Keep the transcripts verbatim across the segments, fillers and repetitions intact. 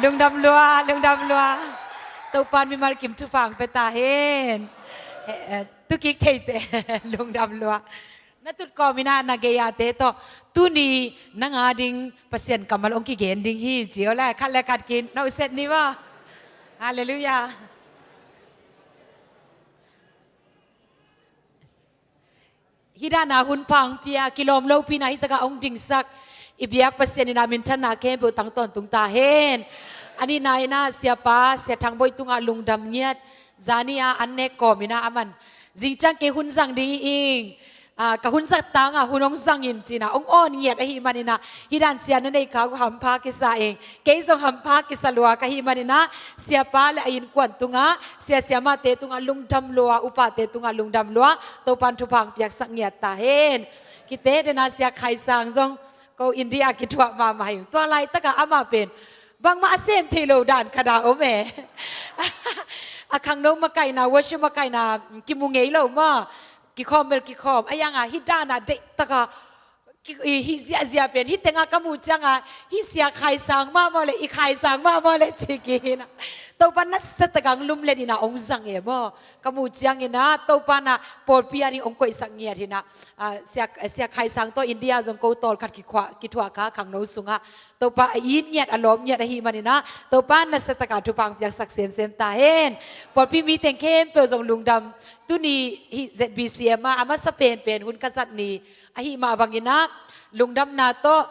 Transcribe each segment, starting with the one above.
Lungdam lua, lungdam lua. Topan mimal kim thupha hong pia ta hen. Eh, eh, tukik theite, lungdam lua. Na tut kawm in ah na gei-ate tawh tuni nang a ding Pasian kammal hong kigen ding hi ci aw le, khat le khat kin na uset ni maw. Halleluiah. Hih dan a hun pha hong pia, kilawm lopi in ah hih takah hong dingsak i biak Pasian in ah minthanna khempeuh tang tawntung ta hen. A nihna in ah Siapa, Sia Thang Bawi tungah lungdam ngiat. Zani a an nek kawm in ah aman zing ciang kei hun zang ding hi ing, ah, ka hun zat tangah hun hong zang in ci-in ah hong awn ngiat ahih manin ah hih dan Sia na neih khak uh hampha kisa ing. Kei zong hampha kisa lua ka hih manin ah Siapa le a innkuan tungah, Sia, Siamate tungah lungdam lua, upate tungah lungdam lua. Topan thupha hong piaksak ngiat ta hen. Kite den a Sia Khai Sang zong ko India kithuah mahmah hi. Tua laitakah amah pen bangmah a sem thei lo dan khat ah om e. A khangno makaihna, worship makaihna kimu ngei lo maw. Kikhawm bel kikhawm. A yang a hih dan a deihtak a ki, i, hih ziahziah pen hih tengah ka muh ciang a hih Sia Khai Sang mah maw le, i Khai Sang mah maw le ci kik in ah. Topa nasatak a hong lumlet in ah hong zang e maw. Ka muh ciangin ah Topa in ah pawlpi a ding hong koihsak ngiat hi in ah, ah, Sia, Sia Khai Sang tawh India zong ko tawlkhat kikhuah, kithuah kha khangno sungah. Topa a it ngiat, a lawm ngiat ahih manin ah Topa nasatak a thupha hong piaksak semsem ta hen. Pawlpi mi teng khempeuh zong lungdam. Tuni hih Z B C M ah a masa penpen hun ka zat ni ahih mah bangin ah lungdamna tawh,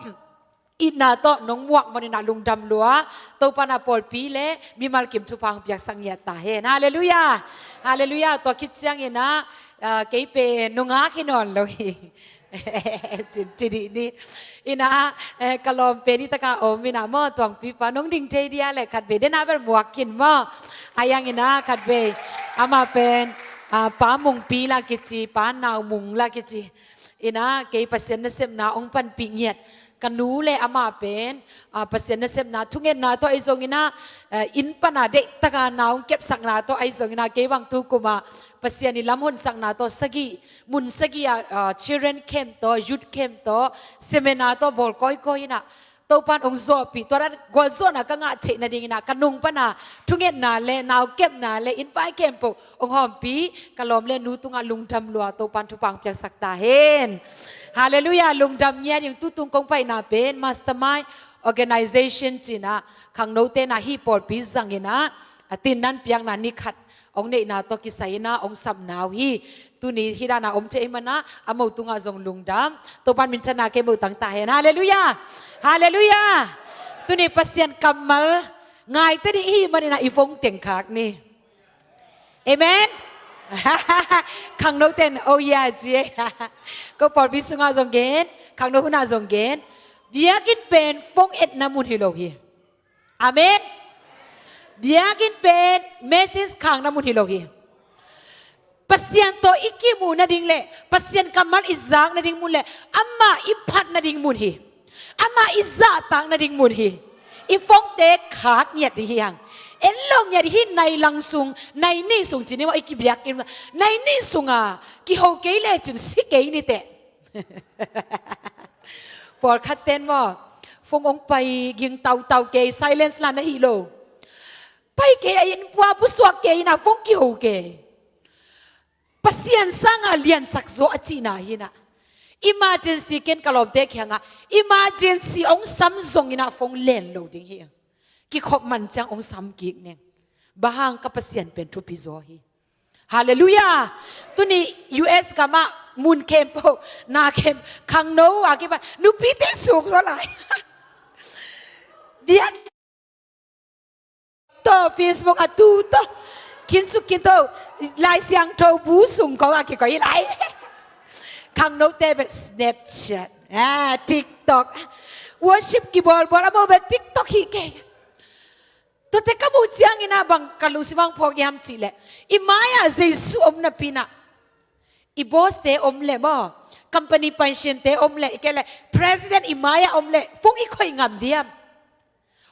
itna tawh nong muak manin ah lungdam lua. Topa in ah pawlpi le mimal kim thupha hong piaksak ngiat ta hen. Halleluiah. Halleluiah. Tua khit ciangin ah, ah, kei pen nungak hi nawn lo hi. Cin, ci dih ni. In ah, eh, ka lawm pen hih takah om in ah maw, Tuangpipa, nong ding thei dia le khatvei den a bel muak khin maw. A yang in ah khatvei amah pen, ah, Pa Mungpi la kici, Pa Nau Mung la kici. In ah kei Pasian nasepna hong panpih ngiat ka nu le amah pen, ah, Pasian nasepna thungetna tawh ahi zongin ah, eh, inn pan a deihtak a na hong kepsakna tawh ahi zongin ah kei bang tu kum a Pasian i lamhonsakna tawh sagih, mun sagih ah, ah, children camp tawh, youth camp tawh, seminar tawh bawl kawikawi in ah Topan hong zawhpih, tua dan gualzawhna ka ngah theih nadingin ah ka nung pan a thungetna le naukepna le invite khempeuh hong hawmpih ka lawm le nu tungah lungdam lua. Topan thupha hong piaksak ta hen. Halleluiah. Lungdam ngiat ing. Tutung kong paina pen Mastermind Organization ci-in ah khangnote in ah hih pawlpi zangin ah a tinnan piakna ni khat hong neihna tawh kisai in ah hong sapna uh hi. Tuni hih dan a om ciang ahih manin ah a mo tungah zong lungdam. Topan minthanna khempeuh tang ta hen. Halleluiah. Halleluiah. Tuni Pasian kammal ngaite ding i hih manin ah i phone teng khak ni. Amen. Khangnote in oh yeah ci e. Ko pawlpi sungah zong gen, khangno hun ah zong gen. Biakinn pen phone etna mun hi lo hi. Amen. Biakinn pen message khakna mun hi lo hi. Pasian tawh i kimuh nading le Pasian kammal i zak nading mun le amah i phat nading mun hi. Amah i zahtak nading mun hi. I phone-te khak ngiat ding hi hang. En lo ngiat hi. Nai lang sung, nai nih sung ci ni maw, i kibiakinn nai nih sungah kiho kei lecin si kei ni teh. Pawlkhat ten maw, phone hong pai ging tautau kei, silence la na hi lo. Pai kei a inn, pua pusuak kei in ah phone kiho kei. Pasian sangah liansak zaw a cihna hi in ah. Emergency, ken ka lawmte kiangah emergency hong sam zongin ah phone len lo ding hi. Kikhop man ciang hong sam kik ning. Bang hang, ka Pasian pen thupi zaw hi. Halleluiah. Tuni U S gamah mun khempeuh, na khempeuh, khangno a kipan nupite suk zaw lai. Biak tawh, Facebook a tu tawh, khin suk khin tawh, Lai Siangtho bu sung kong a kikoih lai. Khangnote bel Snapchat, ah, TikTok, worship kibawlbawl a mo bel TikTok hi kei. Tuate ka muh ciangin ah bang ka lungsim ah hong phawk hiam cih leh, i mai-ah Jesu om napi-in ah, i boss-te om leh maw, company paisiante om leh, i kei leh president i mai-ah om leh phone i khoih ngam diam?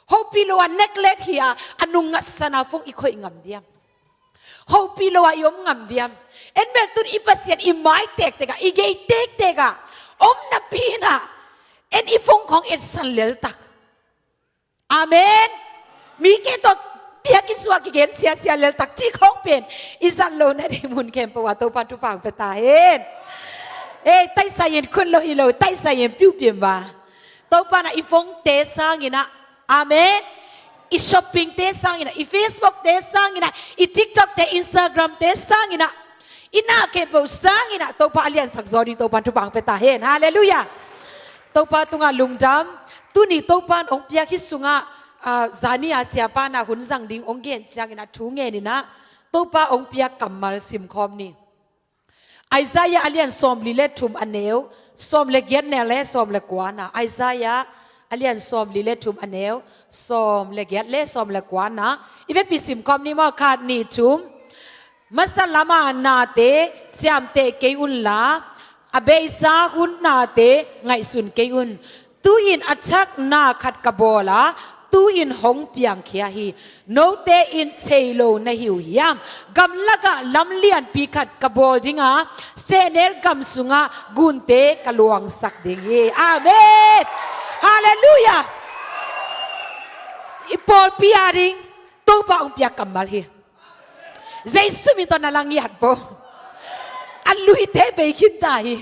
Hopih lo-a neglect hi-a, a nungngatsan-a phone i khoih ngam diam? Hopih lo-a i om ngam diam? En bel, tun i Pasian i mai tektek-ah, i gei tektek-ah om napi-in ah, en i phone khawng etsan leltak. Amen. Mite tawh biakinn sungah kigen siasia lel tak cih khawng pen i zat loh nading mun khempeuh ah Topa'n thupha hong pia ta hen. Ei, taisai in, khut lo hi lo, taisai in, piupiem ba. Topa'n ah i phone-te sangin ah, amen, i shopping-te sangin ah, i Facebook-te sangin ah, i TikTok-te, Instagram-te sangin ah, i na khempeuh sangin ah Topa a liansak zaw ding Topa'n thupha hong pia ta hen. Halleluiah. Topa tungah lungdam. Tuni Topa'n hong piak hih sungah, ah, zani-a siapa in ah hun zang ding hong gen ciangin ah thu ngenin ah Topa hong piak kammal simkhawm ni. Isaiah a lian sawmli le thum, a neu sawm le giat ne le sawm le kuana. Isaiah a lian sawmli le thum, a neu sawm le giat le sawm le kuana. I vekpi simkhawm ni maw, khat, nih, thum. Masa lama nate ciamteh kei unla, a beisa hun nate ngaihsun kei un. Tu-in a thak na khat ka bawl a, tu-in hong piangkhia hi. Note in thei lo na hi uh hiam? Gamlakah lam lianpi khat ka bawl ding a, sehnel gam sungah gunte ka luangsak ding hi. Amen. Halleluiah. I pawlpi a ding Topa hong piak kammal hi. Jesu min tawh na la ngiat bo. A luite bei khin ta hi.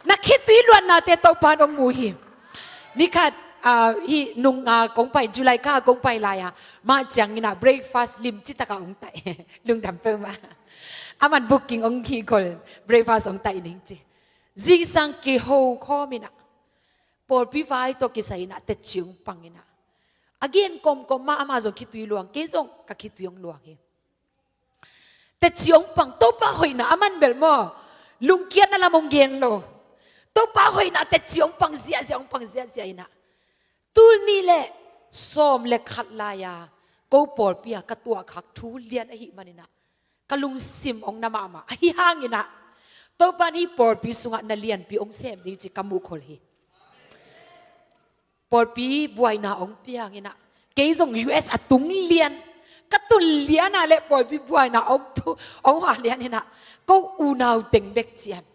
Na khitui luannate Topa'n hong mu hi. Ni khat, ah, hih nung, ah, kong pai, July kha kong pai lai-a, mah ciangin ah breakfast limci takah hong taih. Lungdam peuhmah. Aman booking hong hi khol, breakfast hong taih ning ci. Zingsang kiho khawmin ah, pawlpi vai tawh kisai in ah tetci hong pangin ah, a gen kawmkawm mah, amah zong khitui luang, kei zong ka khitui hong luang hi. Tetci hong pang, Topa hoihna a man bel maw, lungkiatna lam hong gen lo. Topa hoihna tetci hong pang ziahziah, hong pang ziahziah in ah, tul nih le sawm le khat lai-a ko pawlpi ah ka tuahkhak thu lian ahih manin ah ka lungsim hong na mahmah. Ahi hangin ah Topa'n hih pawlpi sungah na lianpi hong sem ding ci ka muh khol hi. Pawlpi buaina hong piangin ah, kei zong U S a tung lian, ka tun lian a leh pawlpi buaina hong tu, hong hua lian in ah, ko unau teng bek cian,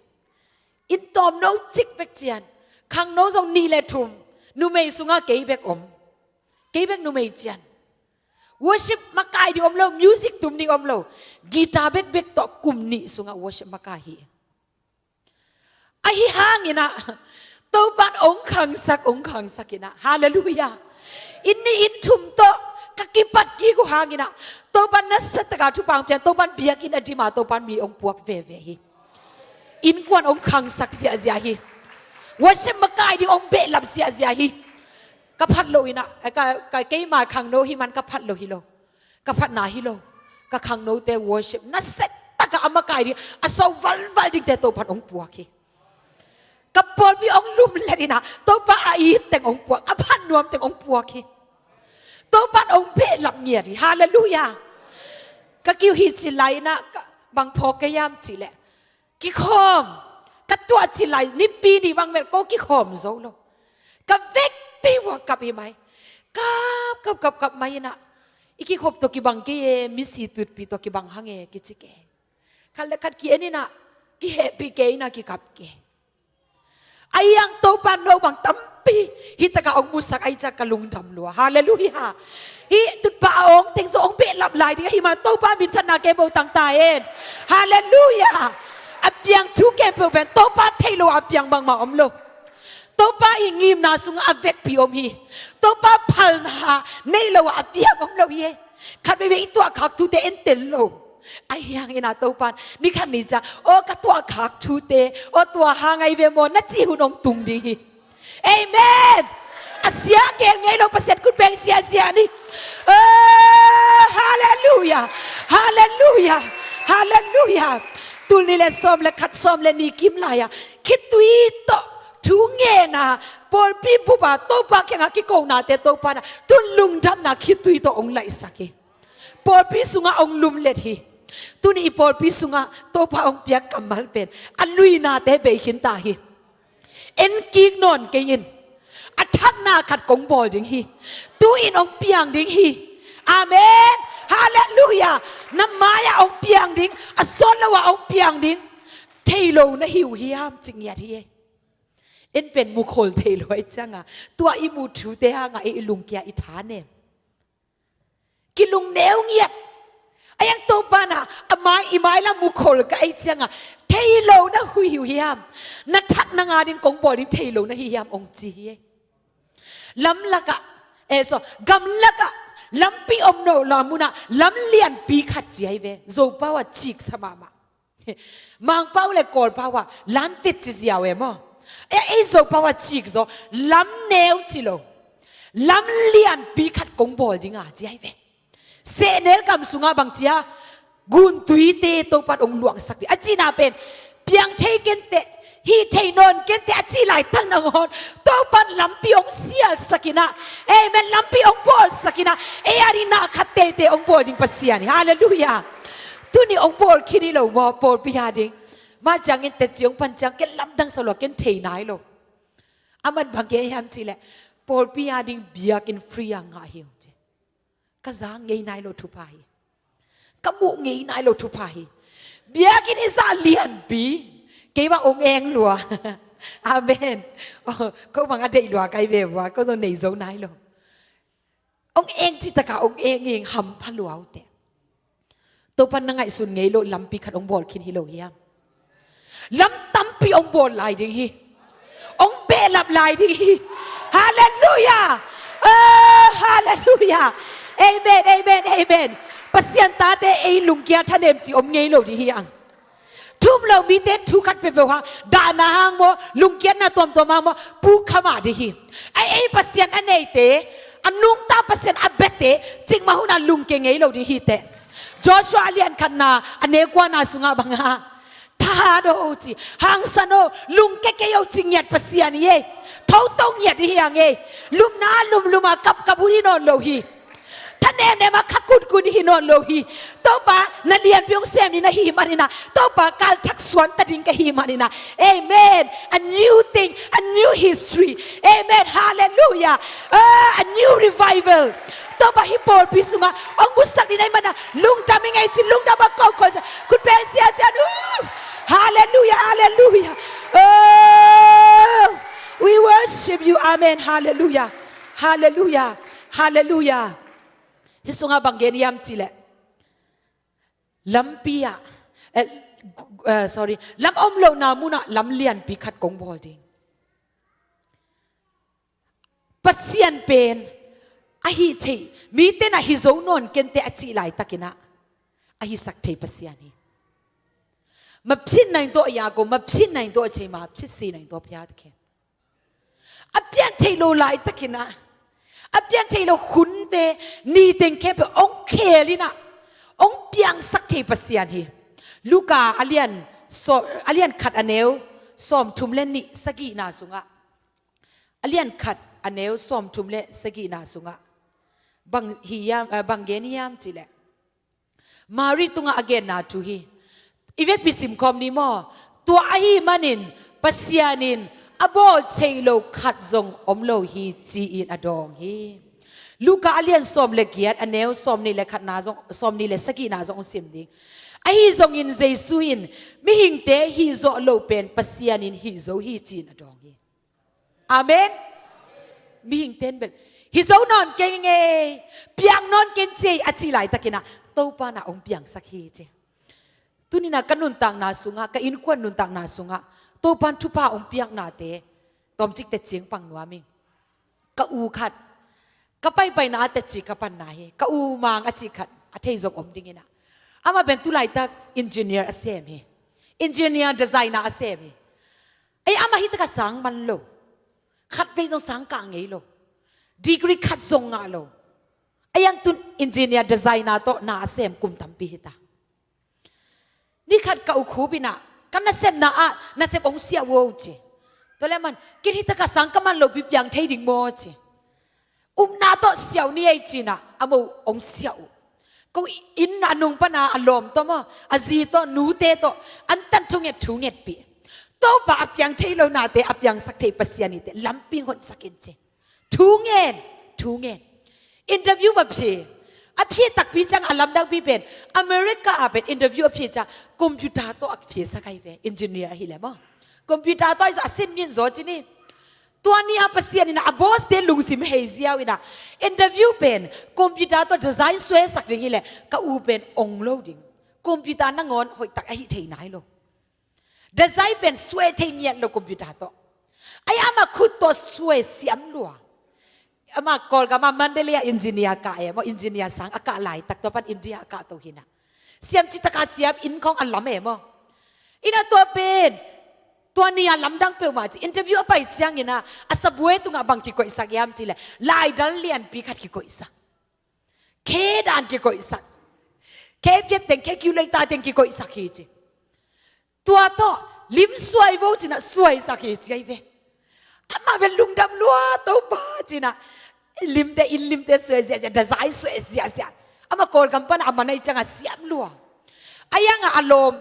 inn tawmno cik bek cian, khangno zong nih le thum, numei sungah kei bek om, kei bek numei cian. Worship makai ding om lo, music tum ding om lo, guitar bekbek tawh kum nih sungah worship makai hi. Ahi hangin ah Topa'n hong khangsak, hong khangsak in ah, halleluiah. Inn nih inn thum tawh ka kipat kik uh hangin ah, Topa'n nasiatak a thupha hong piak, Topa'n biakinn a dim a, Topa'n mi hong puak veve hi. Innkuan hong khangsak ziahziah hi. Worship makai ding hong behlap ziahziah hi. Ka phat loh in ah, ka, ka, keima khangno hih man ka phat loh hi lo. Ka phatna hi lo. Ka khangnote worship nasiatak a makai ding, a so valval dingte Topa'n hong puak hi. Ka pawlpi hong lumlet in ah, Topa a it teng hong puak, a phat nuam teng hong puak hi. Topa'n hong behlap ngiat hi. Halleluiah. Ka kiu hi ci lai in ah, ka bang phawk ka hiam cih leh, kikhawm. Ka tuah ci lai, Nipi ni bang bel ko kikhawm zo lo. Ka vekpi uh a kap hi mai. Kap, kap, kap, kap mai in ah, i kikhop tawh kibang kei e, misi tutpi tawh kibang hang e, kici kei. Khat le khat ki-en in ah, kihehpih kei in ah, kikap kei. Ahi hang Topa'n no bang tampi hih takah hong musak ahih ciang ka lungdam lua. Halleluiah. Hih tutpa a awng teng zong hong behlap lai ding ahih man Topa minthanna kei bo tang ta hen. Halleluiah. A piang thu khempeuh pen Topa theih lo a piang bangmah om lo. Topa i ngimna sungah a vekpi om hi. Topa phalna nei lo a piang om lo hi. Khat veivei i tuahkhak thute entel lo. Ahi hangin ah Topa'n ni khat ni ciang, aw ka tuahkhak thute, aw tua hang ahi ve maw, na cih hun hong tung ding hi. Amen. A sia kel ngei lo Pasian khut beng ziahziah ni. Oh, halleluiah. Halleluiah. Halleluiah. Tul nih le sawm le khat, sawm le nih kim lai-a, khitui tawh thu ngen a, pawlpi bup a Topa kiangah kikonate Topa'n ah tun lungdamna khitui tawh hong laihsak hi. Pawlpi sungah hong lumlet hi. Tuni i pawlpi sungah Topa hong piak kammal pen a luinate bei khin ta hi. En kik nawn kei in. A thakna khat kong bawl ding hi. Tu-in hong piang ding hi. Amen. Halleluiah. Na mai-ah hong piang ding, a sawt lo-ah hong piang ding. Thei lo na hi uh hiam, ci ngiat hi. En pen mukhol thei lo ahih ciangah, tua i muh thute hangah i lungkia i thanem. Kilungneu ngiat. A iang Topa na, a mai, i mailam mu khol ka ei cianga, thei lo na huih uh hiam? Na thak na nga ding kong bawl ding thei lo na hi hiam, ong ci hi. Lamlakah, eh, so, gamlakah, lampi om lo la munah lam lianpi khat ci ai ve. Zopau a cik sa mahmah. Mangpau le Kawlpau a lantit ci ziau e maw? E, ei Zopau a cik zaw, lam neu ci lo. Lam lianpi khat kong bawl dinga ci ai ve. Sehnel gam sungah bang cia, guntuite Topan ong luangsak ding a cihna pen, piang thei kenteh, hih thei nawn kenteh a cih laitak nangawn Topan lampi ong sialsak inah, amen, lampi ong bawlsak inah, ei a ding na khat teitei ong bawl ding Pasian hi. Halleluiah. Tuni ong bawl khin hi lo maw, pawlpi a ding? Mah ciangin teci ong pan ciang ken lamdang sa lua, ken thei nai lo. Aman bang gen hiam cihleh, pawlpi a ding biakinn free a ngah hi ong ci. Ka za ngei nai lo thupha hi. Ka muh ngei nai lo thupha hi. Biakinn hizah lianpi, keimah ong eng lua. Amen. Oh, ko bang a deih lua kai ve vua, ko zong nei zo nai lo. Ong eng citaka ong eng eng hampha lua uh teh. Topan na ngaihsun ngei lo lampi khat ong bawl khin hi lo hiam? Lam tampi ong bawl lai ding hi. Ong behlap lai ding hi. Halleluiah. Oh, halleluiah. Amen, amen, amen. Pasian tate ei lungkia thanem ci om ngei lo ding hi ang. Thum lo mite thu khat peuhpeuh hang, dahna hang maw, lungkiatna tuamtuam hang maw, pukhamah ding hi. Ei, ei Pasian a neite, a nungta Pasian a biate, cikmah hunah lungkia ngei lo ding hi teh. Joshua a lian khatna, a neu kuana sungah bangah, thahat o ci, hangsan o, lungkia kei o ci ngiat Pasian hi ei. Thoto ngiat hi ang ei. Lumna lumluma kapkap hun hi nawn lo hi. Thanemnem a kha kunkun hi nawn lo hi. Topa na lianpi ong sem ni na hi maninah, Topa kalthak suan ta ding ka hi maninah. Amen. A new thing, a new history. Amen. Halleluiah. Ah, a new revival. Topa hih pawlpi sungah ong musak ni na hi manah, lungdam hi ngei ci, lungdam a kongkong sa, khut beng siasia nu. Halleluiah, halleluiah. Oh, we worship you. Amen. Halleluiah. Halleluiah. Halleluiah. Hih sungah bang gen hiam cihleh, lampi ah, eh, gu-, eh, sorry, lam om lohna munah lam lianpi khat kong bawl ding. Pasian pen a hih theih, mite na hi zo nawn kenteh a cih laitakinah a hisak thei Pasian hi. Maphin na ing tawh a ya ko, maphin na ing tawh a cei ma, phit si na ing tawh a phia ta khen. A pian theih lo laitakinah, a pian theih lo hunte, niteng khempeuh ong khel inah ong piangsak thei Pasian hi. Luka a lian, so, a lian khat a neu sawmthum le nih sagihna sungah, a lian khat a neu sawmthum le sagihna sungah bang hi hiam, eh, bang gen hiam cihleh, Mari tungah a genna thu hi. I vekpi simkhawm ni maw? Tua ahi manin Pasian in a bawl theih lo khat zong om lo hi ci-in a dawng hi. Luka a lian sawm le giat a neu sawmnih le khatna zong, sawmnih le sagihna zong sim ding. Ahi zongin Jesu in mihingte hih zawh lo pen Pasian in hih zo hi ci-in a dawng hi. Amen. Mihing ten bel hi zo nawn keng ei, piang nawn keng ci ei a cih laitakinah Topa na ong piangsak hi ci. Tuninah ka nuntakna sungah, ka innkuan nuntakna sungah Topan thupha ong piaknate tawmcik tetcing pang nuam ing. Ka u khat, ka paipaina a tetcik ka panna hi. Ka u Mang a cih khat a thei zong om dinginah, amah pen tulaitak engineer a sem hi. Engineer, designer a sem hi. Ei, amah hitakah sang man lo. Khatvei zong sang kah ngei lo. Degree khat zong ngah lo. Ei, ang tun engineer, designer tawh na a sem kum tampi hita. Ni khat ka u Khup inah, ka nasepna ah nasep ong siah uh o ci. Tua le man, ken hitakah sang ka man lopi piang thei ding maw ci. Upna tawh siauh ni ei cinah a mo ong siauh uh. Ko inn a nung pana a lawm tawh maw, a zi tawh, nute tawh, antan thunget thungetpih. Topa a piang thei lo nate a piangsak thei Pasian hi teh lampi honsak in ci. Thungen, thungen. Interview va phi. A phi takpi ciang a lamdangpi pen America ah pen interview a phi ciang computer tawh a phisak ahi ve, engineer ahi le maw. Computer tawh ahi zaw a sin min zaw ci ni. Tua ni-a Pasian in ah a boss te lungsim hei ziau in ah, interview pen computer tawh design suaisak ding hileh ka u pen ong lo ding. Computer nangawn hoihtak a hih thei nai lo. Design pen suai thei ngiat lo computer tawh. Ai amah khut tawh suai siam lua. Amah Kawlgam ah Mandalay ah engineer kah e maw, engineer sang a kah laitak tua pan India a kah to hi in ah. Siam citaka siam, inn khawng a lam e maw. In ah tua pen tua ni-a lamdang peuhmah ci, interview a pai ciangin ah a sabuai tungah bang kikoihsak hiam cih leh laidal lianpi khat kikoihsak. Khe dan kikoihsak. Khe phiat teng, khe kiu leita teng kikoihsak hi ci. Tua tawh lim suai vo ci-in ah suaisak hi ci ai ve. Amah pen lungdam lua, Topa ci-in ah limte, inn limte suai ziahziah, design suai ziahziah. Amah Kawlgam pan a man ahih ciangah siam lua. A iangah a lawm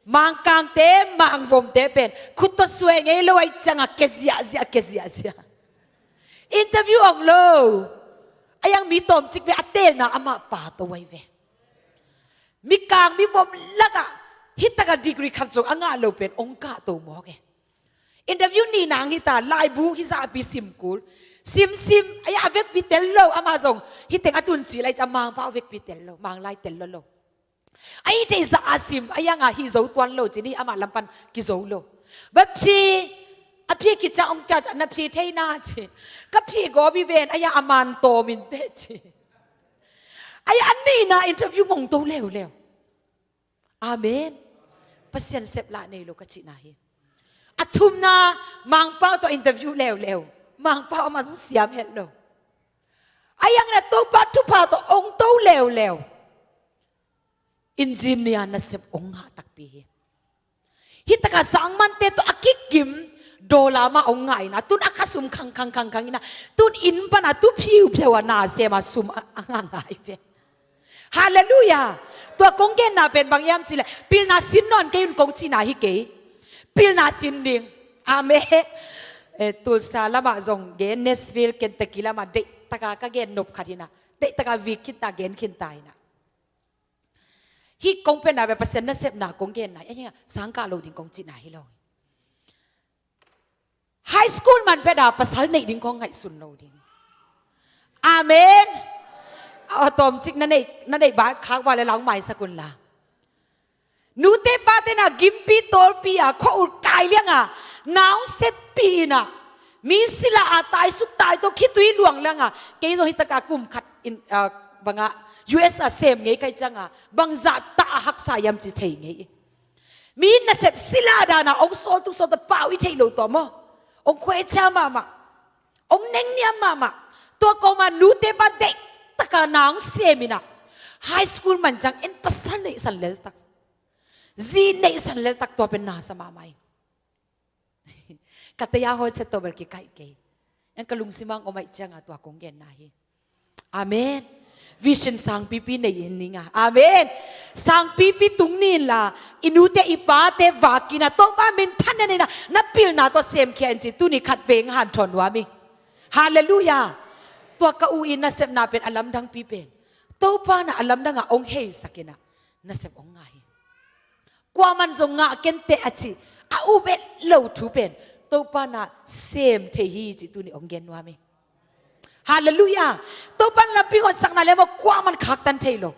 Mangkangte, Mangvomte pen khut tawh suai ngei lo ahih ciangah kia ziahziah, kia ziahziah. Interview ong lo. A iang mi tawmcik pen a teelna amah pa to ai ve. Mikang mivom lakah hih takah degree khat zong a ngah lo pen ong kah to mawk e. Interview ni nang hita, laibu hih zahpi sim kul. Sim sim, a iang a vekpi tel lo, amah zong hih teng a tun ci lai ci a Mangpau vekpi tel lo, Manglai tel lo lo. A hih theih zah a sim, a iangah hih zo tuan lo ci ni, amah lam pan kizo lo. Baphi, a phi kicang ong cat, na phi thei na ci. Ka phi gawp hi ven, a iang a man tawm in teh ci. A iang a nihna interview ngong to leuleu. Amen. Pasian sep lah nei lo ka cihna hi. A thumna Mangpau tawh interview leuleu. Mangpau amah zong siam het lo. A iang na Topa thupha tawh ong to leuleu. Engineer nasep ong ngah takpi hi. Hih takah zangmante tawh a kikim dollar mah ong ngah in ah, tun a khasum khang khang khang khang in ah, tun inn pan a tu phiuphiau a na sem a sum a, a ngah ngai ve. Halleluiah. Tua kong genna pen bang hiam cih leh pilna sin nawn kei un kong cihna hi kei. Pilna sin ding. Amen. Eh, Tulsa lamah zong gen, Nashville, Kentucky lamah deih taka ka gen nop khat hi in ah, deih taka vik khinta gen khinta hi in ah. Hih kong penna pen Pasian nasepna kong genna hi a, sangkah lo ding kong cihna hi lo. High school man pet a pasal neih ding kong ngaihsun lo ding. Amen. A tawmcik na neih, na neih ba khak ba le lang maisak un la. Nute pate na gimpi tawlpi a khua-ul kai lianga naung seppi in ah, mi sila a taisuk taito khitui luang lianga, kei zong hih taka kum khat in, ah, banga U S a sem ngei kai cianga bangzah tah a haksa hiam ci thei ngei. Mi nasep sila dana ong sawl tuk sawl ta pau i theih lo tawh maw? Ong khuaicia mahmah, ong nengniam mahmah. Tua kawma nute pa deih taka naung sem in ah, high school man ciang en pasal neihsan leltak, zi neihsan leltak, tua pen nasa mahmah in. Ka taya hawl chet tawh bel kikaih kei. Yang ka lungsimang om ahih cianga tua kong genna hi. Amen. Vision sangpipi nei in ning a. Amen. Sangpipi tung ni inla, i nute i pate vakin a, Topa minthan in a, na pilna tawh semkhia in ci, tuni khat veng hanthawn nuam ing. Halleluiah. Tua ka u in nasepna pen a lamdangpi pen, Topa na a lamdang a ong heisak in a, nasep ong ngah hi. Kuaman zong ngah kenteh a ci, a up et lo thu pen Topa na sem thei hi ci tuni ong gen nuam hi. Halleluiah. Topa na lampi hotsakna le maw kuaman khaktan thei lo.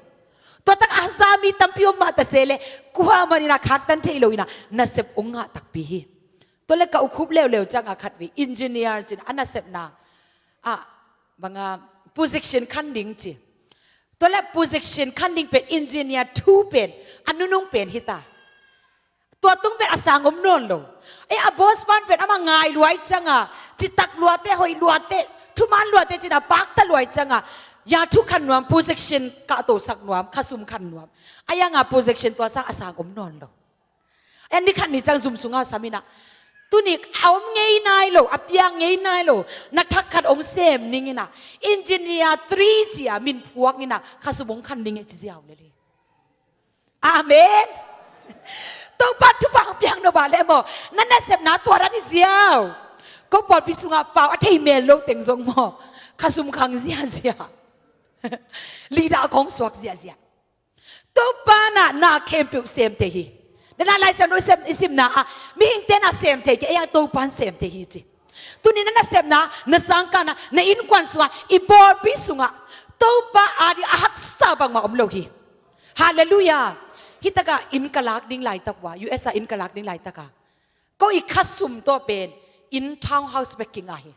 Tua tak a za mi tampi om mah ta se le kuaman in a khaktan thei lo in a nasep ong ngah takpi hi. Tua le ka ukhup leuleu cianga khat vei engineer cin a nasepna ah banga position khan ding ci. Tua le position khan ding pen engineer two pen a nunung pen hita. Tua tung pen a sang om nawn lo. Ei a boss pan pen ama ngai luai cianga, citak luate, hoih luate, thuman luate cina pakta luai cianga, ya thu khan nuam, position kahtosak nuam, khasum khan nuam. A ianga position tua sang a sang om nawn lo. En ni khat ni ciang zum sunga sam in a, tuni a om ngei nai lo, a piang ngei nai lo, na thak khat ong sem ning in a, engineer three cia min phuak ning in a, khasum ong khan ning e ci ziau lel hi. Amen. Topa thupha piang no ba le maw, na nasepna tua dan hi ziau. Ko pawlpi sunga pau a thei mel lo teng zong maw, khasum khang ziazia, leader a kong suak ziazia. Topa na na khempeuh sem thei hi. Na na Lai Siangtho i sem, i simna ah, mihingte na sem thei kei, ei a Topa in sem thei hi ci. Tuni na nasepna, na sangkahna, na innkuan sungah, i pawlpi sungah Topa ading a haksa bangmah om lo hi. Halleluiah. Hitakah inn ka lak ding laitak uh a, U S ah inn ka lak ding laitakah, ko i khasum tawh pen inn townhouse bek kinga hi.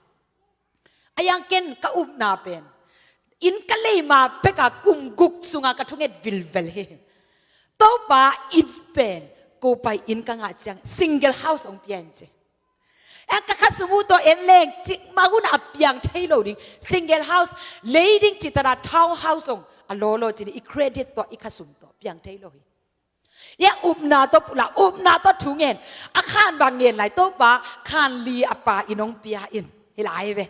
A yang ken ka upna pen inn ka leima peka kum guk sunga ka thunget vilvel hi. Topa inn pen ko pai inn ka ngah ciang single house hong pia in ci. Eng ka khasum uh tawh en leng cikmah hun a piang thei lo ding. Single house lei ding cih tana townhouse hong a lawlaw ci ni, i credit tawh i khasum tawh piang thei lo hi. Ia upna tawh pula, upna tawh thungen. A khan bang ngen lai, Topa khan li a pa inn hong pia in. Hi lai ve.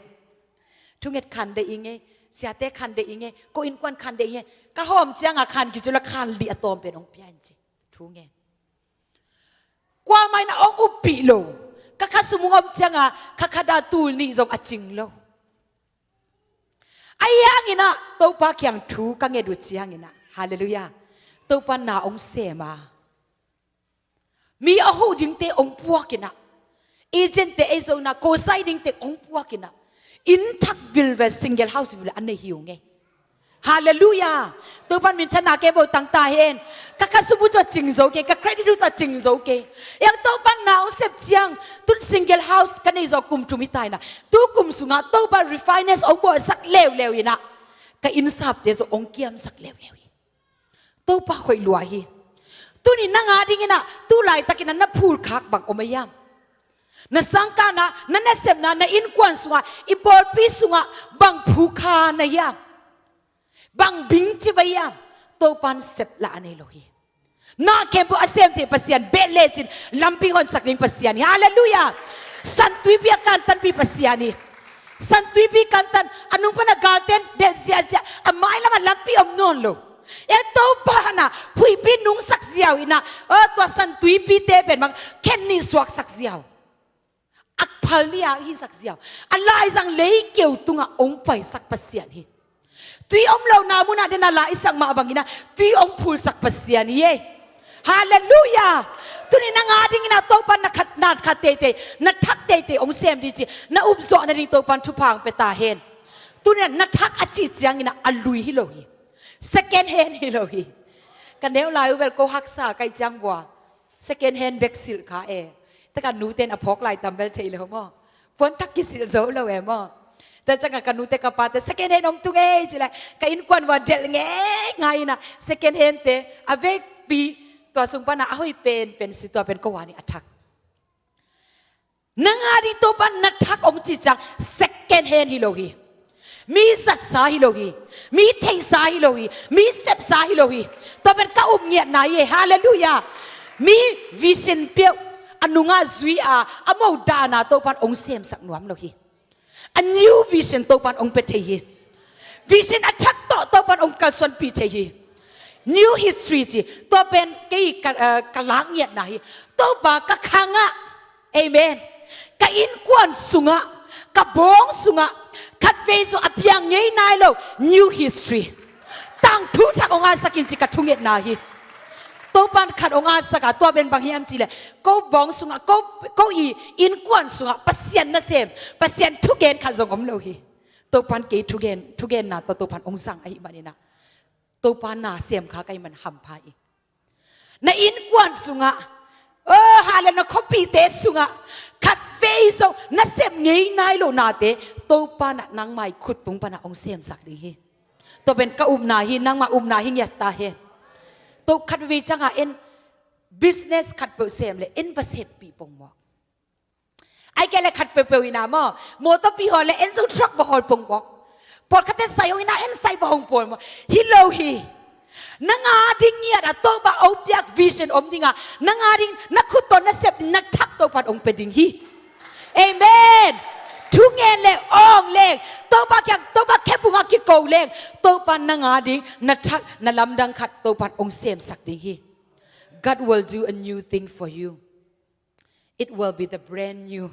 Thunget khan deih i ngei, siate khan deih i ngei, ko innkuan khan deih i ngei. Ka hawm cianga khan kicu la khan li a tawm pen hong pia in ci. Thungen. Kuamah in a hong uppih lo. Ka khasum uh om cianga kha khat a tul nih zong a cing lo. Ahi hangin ah Topa kiang thu ka nget uh ciangin ah, halleluiah, Topa na hong sem a, mi a huh dingte hong puak in ah, agent te ei zo in ah, kosai dingte hong puak in ah, inn thak vilvel, single house vilvel a nei hi uh ngei. Halleluiah. Topan minthanna kei bo tang ta hen. Ka khasum uh tawh cing zo kei, ka credit uh tawh cing zo kei. Yang Topan na hong sep ciang, tun single house ka nei zawh kum thum hi ta in ah, tu kum sungah Topa refinance hong bawlsak leuleu in ah, ka innsapte zawh hong kiamsak leuleu hi. Topa hoih lua hi. Tuni nang adingin ah tu laitakin ah na phulkhak bang om a hiam? Na sangkahna, na nasepna, na innkuan sungah, i pawlpi sungah bang phukha na hiam? Bang bing ci va hiam? Topan sep lah a nei lo hi. Na khempeuh a sem thei Pasian, beh lecin lampi honsak ding Pasian hi. Halleluiah. Santuipi a kantanpi Pasian hi. Santuipi kantan, a nung pana galten delh ziahziah, a mailamah lampi om nawn lo. Eng Topa na huihpi nungsak ziau in ah, oh, tua santuipite pen bang khen nih suaksak ziau. A phal nih a hisak ziau. A laizang leikeu tungah hong paisak Pasian hi. Tui om lona munah den a la i sak mah bangin ah tui hong phulsak Pasian hi ei. Halleluiah. Tuni nang adingin ah Topa na khat, na khat teitei, na thak teitei hong sem ding ci, na upzawh nading Topan thupha hong pia ta hen. Tuni na thak a cih ciangin ah a lui hi lo hi. Second hand hi lo hi. Ka neu lai uh bel ko haksa ka hih ciang bua, second hand bag silh kha e. Taka nute in a phawk lai tam bel thei lo maw. Puan thak kisilh zo lo e maw. Tua ciangah ka nute ka pate second hand hong tung ei ci lai, ka innkuan vua delh ngeingai in ah second handte a vekpi, tua sung panah a hoih penpen si, tua pen ko a nih a thak. Nang ading Topan na thak hong cih ciang second hand hi lo hi. Mi zatsa hi lo hi. Mi theihsa hi lo hi. Mi sepsa hi lo hi. Tua pen ka upngiatna hi ei. Halleluiah. Mi vision peuh a nungah zui a, a moh dahna Topan hong semsak nuam lo hi. A new vision Topan hong pia thei hi. Vision a thak tawh Topan hong kalsuanpih thei hi. New history ci, tua pen kei ka, eh, ka lak ngiatna hi. Topa ka khangah, amen, ka innkuan sungah, ka bawng sungah khatvei zong a piang ngei nai lo new history, tangthu thak hong atsak in ci ka thungetna hi. Topan khat hong atsak a, tua pen bang hiam cih leh ko bawng sungah, ko, ko i innkuan sungah Pasian nasem, Pasian thugen khat zong om lo hi. Topan kei thugen, thugenna tawh Topan hong zang ahih manin ah, Topa na sem kha ka hih man hampha hi. Na innkuan sungah, oh, hale, na khuapite sungah khatvei zong na sep ngei nai loh nate Topa in ah nangmah i khut tung panah hong semsak ding hi. Tua pen ka upna hi, nangmah upna hi ngiat ta hen. Topa khatvei ciangah en business khatpeuh sem leh en va seppih pongmawk. Ahih kei leh khat peuhpeuh in ah maw, mawtawpi hawl leh en zong truck va hawl pongmawk. Pawlkhatte sai hong in ah en sai va hong pawl mawk. Hi lo hi. Nang ading ngiat a Topa hong piak vision om ding a, nang ading na khut tawh na sep, na thak Topa in hong pia ding hi. Amen. Thungen leng, awng leng, Topa kiang, Topa khephung ah kiko leng, Topa in nang ading na thak, na lamdang khat Topa in hong semsak ding hi. God will do a new thing for you. It will be the brand new.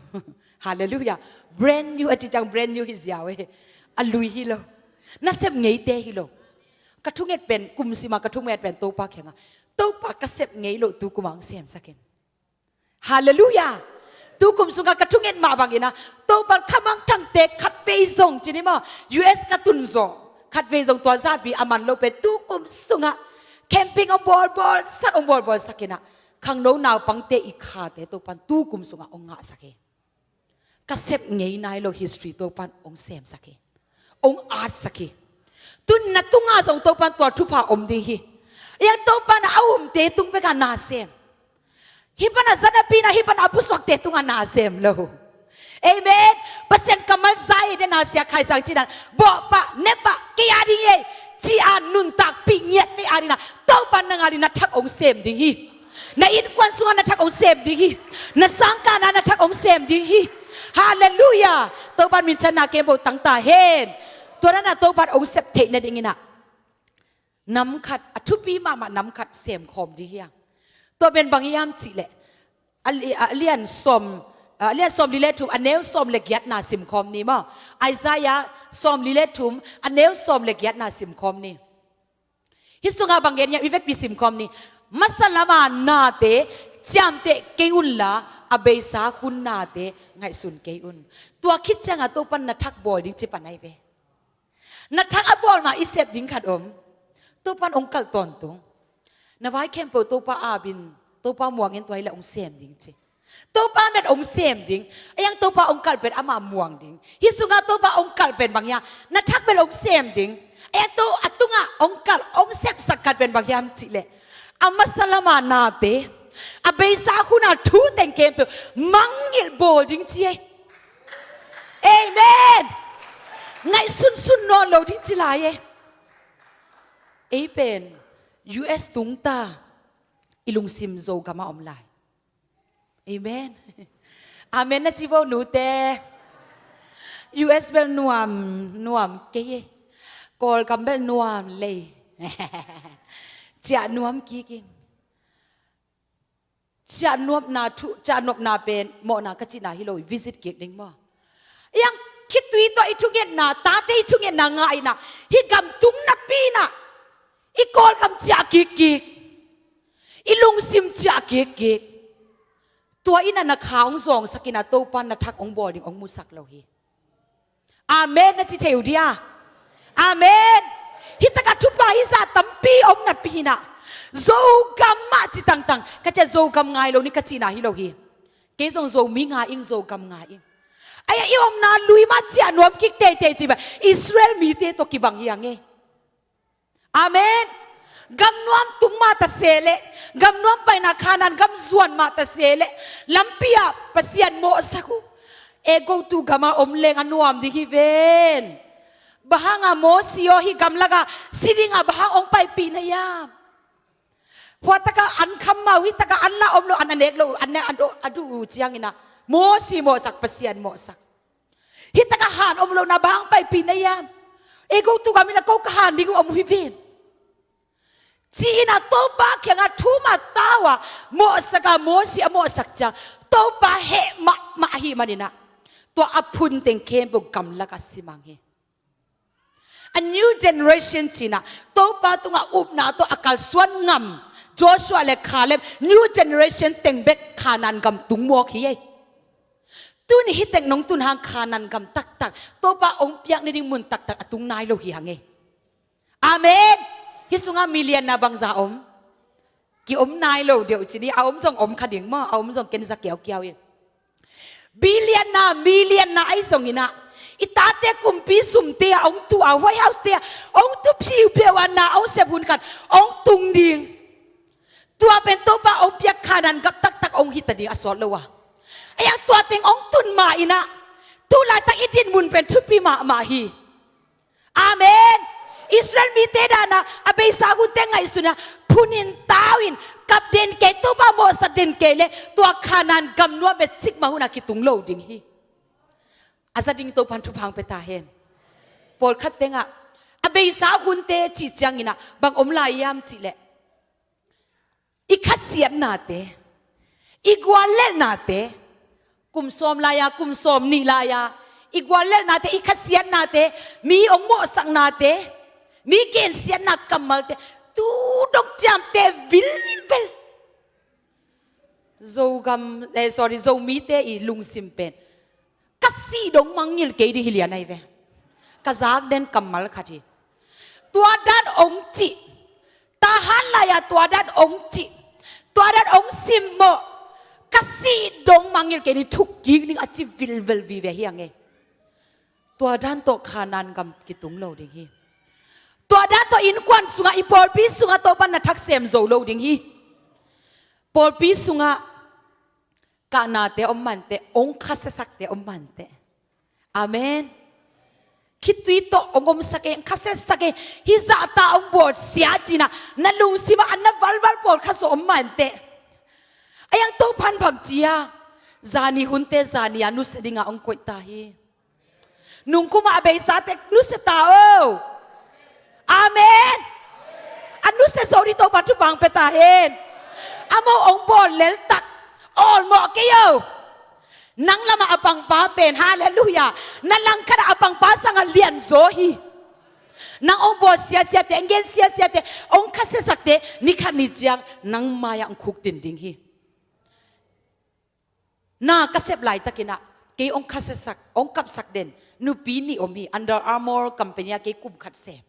Hallelujah. Brand new a cih ciang brand new hi ziau e. A lui hi lo. Na sep ngeite hi lo. Ka thunget pen, kum sim a ka thunget pen Topa kiangah, Topa, ka sep ngei loh tu kum ah hong semsak in. Hallelujah. Tu kum sungah ka thunget mah bangin ah, Topan khamangthangte khatvei zong ci ni maw, U S ka tun zawh khatvei zong tua zahpi a man lo pen tu kum sungah camping hong bawlbawlsak, hong bawlbawlsak in ah, khangno naupangte i khate Topan tu kum sungah hong ngahsak hi. Ka sep ngei nai lo history Topan hong semsak hi. Hong atsak hi. Tun na tungah zong Topan tua thupha om ding hi. Iang Topan a umte tung bekah na sem. Hih pan a zanapi in ah, hih pan a pusuakte tungah na sem lo. Amen. Pasian kammal za ei den a Sia Khai Sang ci dan, bawhpah nepah kei a ding ei, ci a nuntakpih ngiatte a ding in ah, Topan nang a ding na thak hong sem ding hi. Na innkuan sungah na thak hong sem ding hi. Na sangkahna na thak hong sem ding hi. Halleluiah. Topan minthanna kembo tangta hen. Tua dan a Topan hong sep theih nading in ah, nam khat, a thupi mahmah nam khat sem khawm ding hi hang. Tua pen bang hiam cih leh, a li-, a lian sawm, a lian sawmli le thum, a neu sawm le giatna sim khawm ni maw. Isaiah sawmli le thum, a neu sawm le giatna sim khawm ni. Hih sungah bang gen hiam, i vekpi sim khawm ni. Masa lama nate ciamteh kei unla, a beisa hun nate ngaihsun kei un. Tua khit ciangah Topan na thak bawl ding ci pan ahi ve. Na thak a bawl mah i sep ding khat om. Topan hong kalh tawntung. Na vai khempeuh Topa apin, Topa muangin tua hi leh hong sem ding ci. Topa met hong sem ding. A iang Topa hong kalh pen amah muang ding. Hih sungah Topa hong kalh pen bang hiam, na thak bel hong sem ding. A iang To a tungah hong kalh, hong sepsak khat pen bang hiam cih leh, a masa lama nate, a beisa hun a thu teng khempeuh mangngilh bawl ding ci ei. Amen. Ngaihsunsun nawn lo ding ci lai ei. Ei pen U S tungta, i lungsim Zogam ah om lai. Amen. Amen na ci vo nute. U S bel nuam, nuam kei ei. Kawlgam bel nuam lei. Ciah nuam kik ing. Ciah nuamna thu, ciah nuamna pen mawhna ka cihna hi lo, visit kik ding maw. Iang khitui tawh i thungetna, tate i thungetna ngah in ah, hih gam tung napi in ah, i Kawlgam ciah kikkik, i lungsim ciah kikkik. Tua in ah na kha hong zawngsak in ah, Topa na thak hong bawl ding hong musak lo hi. Amen na ci thei uh dia. Amen. Hih takah thupha hih zah tampi om napi in ah, Zogam mah ci tangtang, ka ciah Zogam ngai lo ni ka cihna hi lo hi. Kei zong Zomi ngai ing, Zogam ngai ing. Ai-a i omna lui mah ciah nuam kik teitei ci bang, Israel mite tawh kibang hi hang ei. Amen. Gam nuam tung mah ta se leh, gam nuam paina Khanaan gam zuan mah ta se leh, lampi ah Pasian mawhsak uh. Ei, gotu gam ah om leng a nuam ding hi ven. Bang hang a Mosi aw hih gamlak ah si ding a bang hang hong paipih na hiam? Hua takah an kham mah uh, hih takah an lah om lo, an a nek lo, an a, an a duh uh ciangin ah, Mosi mawhsak, Pasian mawhsak. Hih takah han om lo na bang hang paipih na hiam? Ei, gotu gam in ah ko ka han ding uh om uh hi ven, ci-in ah Topa kiangah thu mah tau a mawhsak a, Mosi a mawhsak ciang Topa heh mahmah ahih manin ah, tua a phun teng khempeuh gamlak ah simang hi. A new generation ci-in ah, Topa tungah upna tawh a kalsuan ngam, Joshua le Caleb, new generation teng bek Khanaan gam tung mawk hi ei. Tuni hih teng nong tun hang Khanaan gam taktak, Topa hong piak nading mun taktak a tung nai lo hi hang ei. Amen. Hih sungah mi lianna bangza om? Ki-om nai lo deuh ci ni, a om zong om kha ding maw, a om zong ken za kiaukiau in. Bi lianna, mi lianna ahi zongin ah, i tate kumpi sumte ah hong tu a, White House te ah hong tu phiuphiu a, na hong sep hun khat hong tung ding. Tua pen Topa hong piak Khanaan gam taktak hong hi ta ding a sawt lo a. A iang tua teng hong tun mah in ah, tu laitak i dinmun pen thupi mahmah hi. Amen. Israel mite dan a, a beisa hunte ngaihsun a, phun in, tau in, kap den kei, Topa mawhsak den kei leh, tua Khanaan gam nuam bek cikmah hun a kitung lo ding hi. A za ding Topan thupha hong pia ta hen. Pawlkhat tengah, a beisa hunte cih ciangin ah, bang om lai hiam cih leh, i khasiatnate, i guallelhnate, kum sawm lai-a, kum sawmnih lai-a, i guallelhnate, i khasiatnate, mi hong mawhsaknate, mi gensiatna kammalte, tu dong ciamteh vilvel. Zogam, eh, sorry, Zomite i lungsim pen, ka sih dong mangngilh kei ding hi lian ahi ve. Ka zak den kammal khat hi. Tua dan ong cih, tahan lai-a tua dan ong cih, tua dan ong simmawh, ka sih dong mangngilh kei ding, thuk kik ding a ci vilvel vive hi a ngei. Tua dan tawh Khanaan gam kitung lo ding hi. Tua dan tawh innkuan sungah, i pawlpi sungah Topan na thak sem zo lo ding hi. Pawlpi sungah kahnate om mah inteh, ong khasiasakte om mah inteh. Amen. Khitui tawh ong omsak e, ong khasiasak e, hih zahta ong bawlsia ci-in ah na lungsimah a na valval pawlkhat zong om mah inteh. A iang Topan bang ci a, zani hunte zani-a nusia dingin ong koih ta hi. Nungkumah a beisate nusia ta o. Amen. A nusia zo ding Topan thupha ong pia ta hen. Amau ong bawl leltak, awlmawh kei o. Nang lamah a pangpa pen, halleluiah, na langkhatah a pangpa sangah lianzaw hi. Nang ong bawl siasiate, ong gen siasiate, ong khasiasakte, ni khat ni ciang nang mai-ah ong khukdin ding hi. Na ka sep laitakin ah, kei ong khasiasak, ong kapsak den nupi nih om hi. Under Armour company ah kei kum khat sem.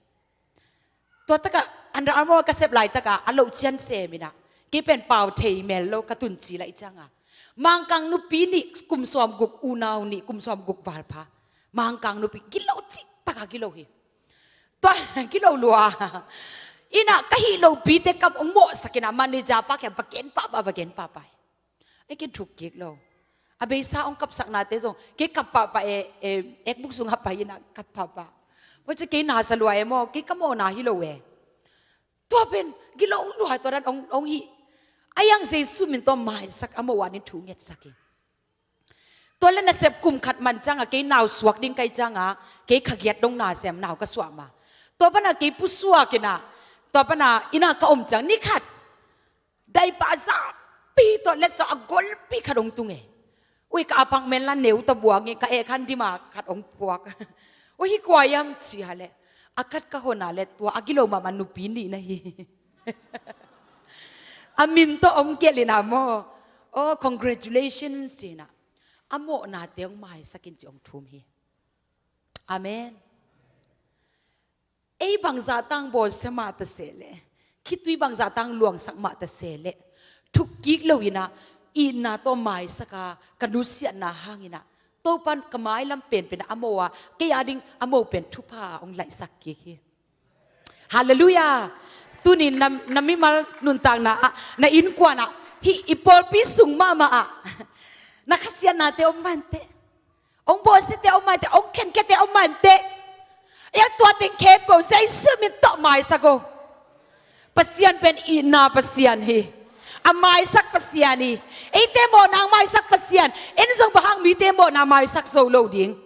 Tua takah Under Armour ka sep laitakah a loh cian sem in ah, kei pen pau thei mel lo ka tun ci lai ciangah, Mangkang nupi nih kum sawmguk, unau nih kum sawmguk val pha. Mangkang nupi gilo cih takah gilo hi. Tua gilo lua in ah, ka hih lopite kam ong mawhsak in ah, manager pa kiang va gen pahpah, va gen pahpah hi. Ei, kei thuk kik lo. A beisa ong kapsaknate zong kei kap pahpah e, e, ekbuk sungah pai in ah kap pahpah. Tua ci kei na sa lua e maw, kei ka mawhna hi lo e. Tua pen gilo lua, tua dan ong, ong hi. A iang Jesu min tawh maisak, a mawh a nih thu ngetsak hi. Tua leh nasep kum khat man ciangah kei nau suak ding ka hih ciangah, kei kha giat dong na sem, nau ka suah ma. Tua panah kei pusuak in ah, tua panah inn ah ka om ciang ni khat, daipa a zahpi tawh letsong a golpi khat ong tung e. Ui, ka apartment la neu ta buang e, ka eh khan dima khat ong puak. Ui, hih kua hiam ci a leh, a khat ka hon a leh tua a gilo mahmah nupi nih na hi. A min tawh ong gelh in ah maw, oh, congratulations ci in ah, a mawhnate ong maisak in ci ong thum hi. Amen. Ei bangzah tang bawlsia mah ta se leh, khitui bangzah tang luangsak mah ta se leh, thuk kik lo in ah, itna tawh maisak a, ka nusiatna hang in ah, Topan ka mailam penpen a mawh a, kei a ding a mawh pen thupha ong laihsak kik hi. Halleluiah. Tuni na, na mimal nuntakna ah, na innkuan ah, hih i pawlpi sung mahmah ah, na khasiatnate om mah inteh. Ong bawlsiate om mah inteh, ong khenkhiate om mah inteh. Ei, tua teng khempeuh Jesu min tawh maisak o. Pasian pen itna Pasian hi. A maisak Pasian hi. Eite mawhna ong maisak Pasian. En zong bang hang mite mawhna maisak zo lo ding.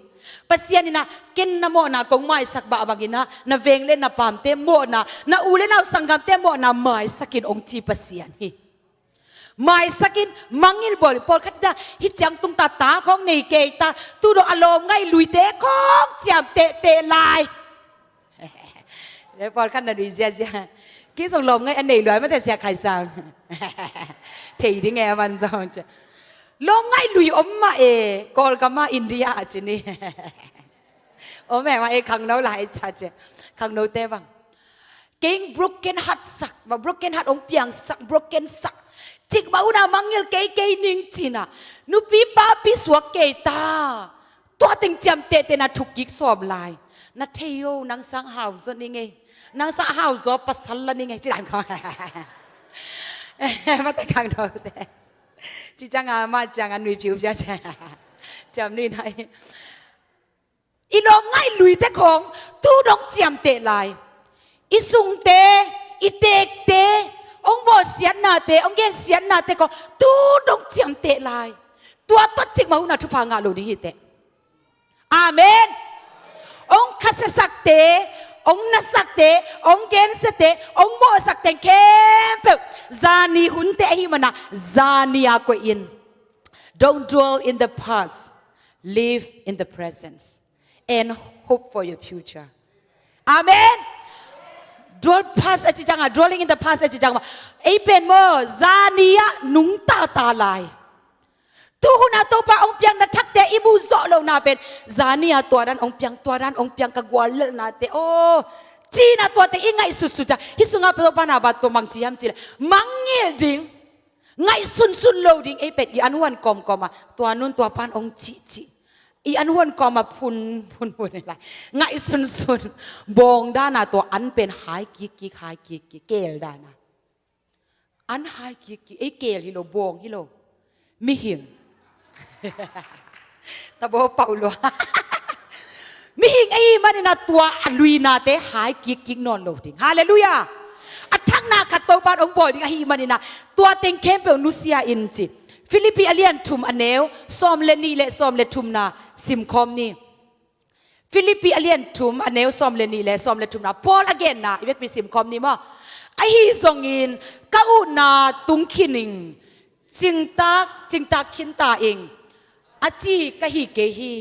Pasian in ah, ken na mawhna kong maisak mah bangin ah, na veng le na paamte mawhna, na u le nau sanggamte mawhna maisak in ong ci Pasian hi. Maisak in, mangngilh bawl in. Pawlkhat in ah, hih ciang tung ta, ta khawng nei kei ta, tu dong a lawmngaih luite khawng ciamtehteh lai. Pawlkhat na lui ziazia. Kei zong lawmngaih a nei lua mah teh, Sia Khai Sang. Thei ding e, a man zong ci. Lawmngaih lui om mah e, Kawlgam ah, India ah ci ni. Om e mah e, khangno lai ca ci. Khangnote bang, kei broken heart sak, broken heart ong piangsak, broken sak. Cikmah hun a mangngilh kei, kei ning ci-in ah, nupi papi suak kei ta. Tua teng ciamtehteh na thuk kik sawm lai. Na thei o, nang sang hau zaw ning ei. Nang sang hau zaw pasal la ning ei, ci dan khawng. Mate khangnote. Ci ciang a, mah ciang a nui phiu phiau ci. Ciam nui nai. I lawmngaih luite khawng tu dong ciamteh lai. I sungte, i teekte, ong bawlsiatnate, ong gensiatnate khawng tu dong ciamteh lai. Tua tawh cikmah hun a thupha ngah lo ding hi teh. Amen. Ong khasiasakte, ong nasakte, ong gensiate, ong mawhsakte khempeuh, zani hunte ahih manin ah, zani-a koih in. Don't dwell in the past. Live in the presence and hope for your future. Amen. Dwell past a ci ciangah, dwelling in the past a ci ciangah, ei pen maw, zani ah nungta ta lai. Tuhun ah Topa hong piang na thakte i muh zawh lohna pen, zani ah tua dan hong piang, tua dan hong piang, ka guallelhnate aw, ci-in ah tuate i ngaihsutsut ciang, hih sungah Topa na bang tawh mang ci hiam cih leh, mangngilh ding, ngaihsunsun lo ding, ei pen i an huan kawmkawm ah tua nun tua pan hong cihcih, i an huan kawm ah phun phun phun lai, ngaihsunsun, bawng dan ah tua an pen hai kikkik, hai kikkik, keel dan ah. An hai kikkik, ei keel hi lo, bawng hi lo. Mihing. Tabaw pauh lua. Mihing ahih manin ah tua a luinate hai kikkik nawn lo ding. Halleluiah. A thakna khat Topa in hong bawl ding ahih manin ah tua teng khempeuh nusia in ci. Filippi a lian thum a neu sawm le nih le sawm le thumna simkhawm ni. Filippi a lian thum a neu sawm le nih le sawm le thumna, Paul a genna i vekpi simkhawm ni maw. Ahi zongin ka utna tung khin ing, cingtak, cingtak khin ta ing, a ci ka hi kei hi.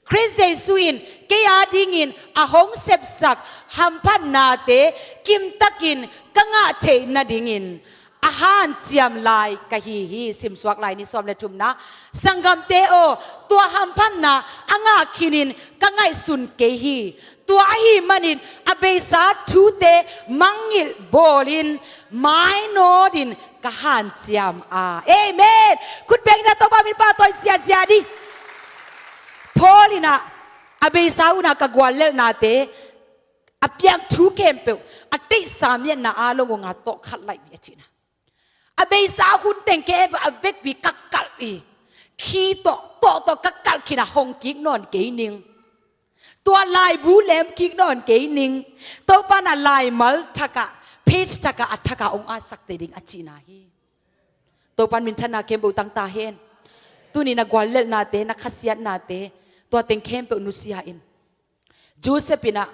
Khrist Jesuh in kei a dingin a hong sepsak hamphatnate kimtakin ka ngah theih nadingin a hanciam lai ka hi hi. Simsuak lai ni, sawm le thumna. Sanggamte aw, tua hamphatna a ngah khinin ka ngaihsun kei hi. Tua ahih manin a beisa thute mangngilh bawlin mainawtin ka hanciam a. Amen. Khut bengin ah Topa min pahtawi ziahziah ni. Paul in ah a beisa hun ah ka guallelhnate, a piang thu khempeuh, a teihsa miatna a long ong a tawh khat laih bia cihna. A beisa hun teng khempeuh a vekpi ka kalh hi. Khi tawh, tawh tawh ka kalh khin a hong kik nawn kei ning. Tua laibu lem kik nawn kei ning. Topa in ah laimal thak ah, page thak ah, a thak ah ong atsakte ding a cihna hi. Topa in minthanna khempeuh tang ta hen. Tuni na guallelhnate, na khasiatnate, tua teng khempeuh nusia in. Joseph in ah,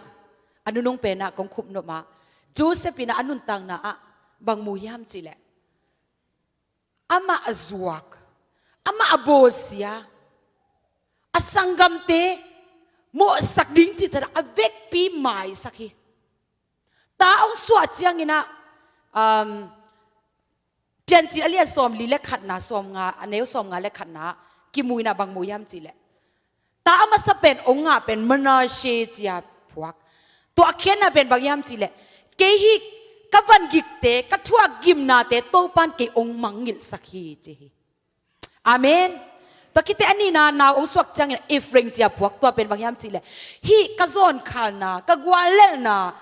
a nunung pen ah kong khupnop ah, Joseph in ah a nuntakna ah bang mu hiam cih leh, amah a zuak, amah a bawlsia, a sanggamte mawhsak ding cih thadah a vekpi maisak hi. Ta hong suah ciangin ah, um, Piancil a lian sawmli le khatna, sawmnga, a neu sawmnga le khatna, kimu in ah bang mu hiam cih leh, ta a masa pen ong ngah pen Manasseh ci a phuak. Tua a khiatna pen bang hiam cih leh, kei hih ka vangikte, ka thuak gimnate Topa in kei ong mangngilhsak hi ci hi. Amen. Tua khit teh a nihna nau ong suak ciangin Ephraim ci a phuak, tua pen bang hiam cih leh, hih ka zawnkhalna, ka guallelhna,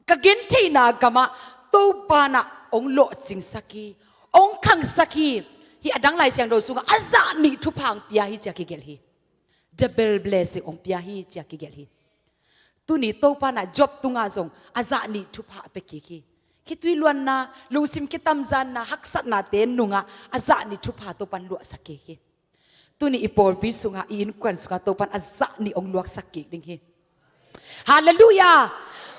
ka gentheihna gamah Topa in ah ong lawhcingsak hi, ong khangsak hi. Hih a dang Lai Siangtho sungah a zah nih thupha ong pia hi ci a kigelh hi. Double blessing ong pia hi ci a kigelh hi. Tuni Topa in ah Job tungah zong a zah nih thupha a pia kik hi. Khitui luanna, lungsim kitamzanna, haksatnate nungah a zah nih thupha Topa in luahsak kik hi. Tuni i pawlpi sungah, i innkuan sungah Topa in a zah nih ong luahsak kik ding hi. Halleluiah.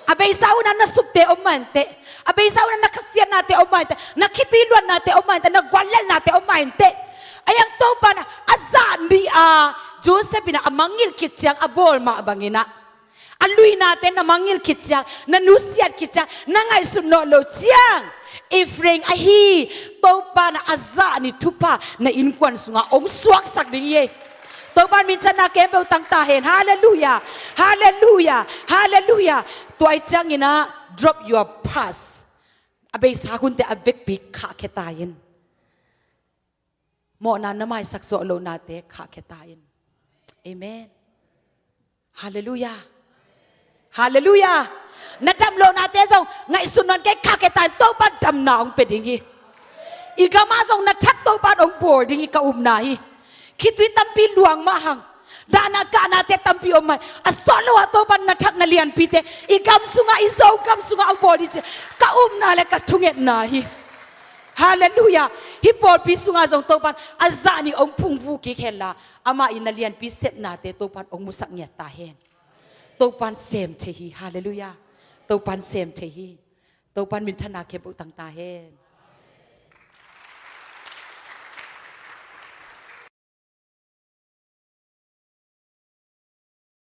A beisa hun ah na supte om mah inteh, a beisa hun ah na khasiatnate om mah inteh, na khitui luannate om mah inteh, na guallelhnate om mah inteh. Ahi hang Topa in ah a zah nih a, Joseph in ah a mangngilh khit ciang a bawl mah bangin ah, a luinate na mangngilh khit ciang, na nusiat khit ciang, na ngaihsut nawn loh ciang, Ephraim ahi Topa in ah a zah nih thupha na innkuan sungah ong suaksak ding hi. Topa in minthanna khempeuh tang ta hen. Halleluiah. Halleluiah. Halleluiah. Tua ahih ciangin ah, drop your past. A beisa hunte a vekpi khahkhia ta in. Mawhna na maisak zawh lohnate khahkhia ta in. Amen. Halleluiah. Halleluiah. Na dam lohnate zong ngaihsun nawn kei, khahkhia ta in, Topa in damna ong pia ding hi. I gamah zong na thak Topa in ong bawl ding hi, ka upna hi. Khitui tampi luang mah hang, dahna kahnate tampi om mah hi. A sawt lo ah Topa in na thak na lianpite i gam sungah, i Zogam sungah ong bawl ding ci, ka upna le ka thungetna hi. Halleluiah. Hih pawlpi sungah zong Topa in a zah nih ong phungvuh kik henla, amah in na lianpi sepnate Topa in ong musak ngiat ta hen. Topa in sem thei hi. Halleluiah. Topa in sem thei hi. Topa in minthanna khempeuh tang ta hen.